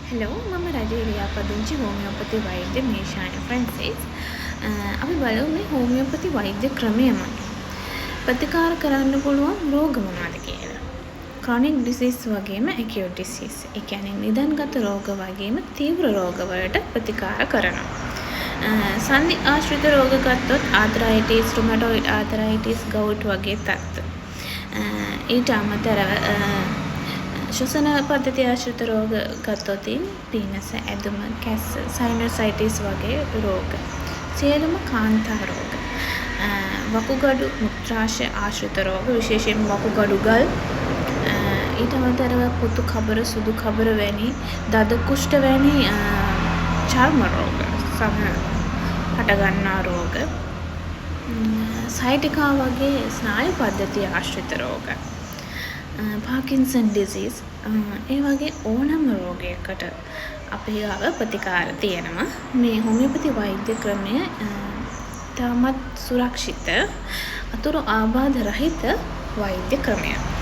Hello, මම රජයේ ලියාපදිංචි හෝමියෝපති වෛද්‍ය මේෂානි ෆ්‍රැන්සිස්. අපි බලමු මේ හෝමියෝපති වෛද්‍ය ක්‍රමය මගින් ප්‍රතිකාර කරන්න පුළුවන් රෝග මොනවද කියලා. ක්‍රොනික් ඩිසීස් වගේම ඇකියුට් ඩිසීස්. ඒ කියන්නේ නිදන්ගත රෝග වගේම තීව්‍ර රෝග වලට ප්‍රතිකාර කරනවා. සන්ධි ආශ්‍රිත රෝග ගත්තොත් ආතරයිටිස්, රුමටොයිඩ් ආතරයිටිස්, ගවුට් වගේ තත්ත්ව. ඊට අමතරව ශ්වසන පද්ධති ආශ්‍රිත රෝග ගත්තොතින් පීනස, ඇදුම, කැස්ස, සයිනසයිටිස් වගේ රෝග. සියලුම කාන්තා රෝග. වකුගඩු මුත්‍රාශය ආශ්‍රිත රෝග, විශේෂයෙන්ම වකුගඩු ගල්, ඊට අමතරව පොතු කබර, සුදු කබර වැනි දද කුෂ්ඨ වැනි චර්ම රෝග, සම හටගන්නා රෝග, සයටිකා වගේ ස්නායු පද්ධති ආශ්‍රිත රෝග, පාකින්සන් ඩිසීස්, ඒ වගේ ඕනම රෝගයකට අපේ ගාව ප්‍රතිකාර තියෙනවා. මේ හෝමියෝපති වෛද්‍ය ක්‍රමය ඉතාමත් සුරක්ෂිත, අතුරු ආබාධ රහිත වෛද්‍ය ක්‍රමයක්.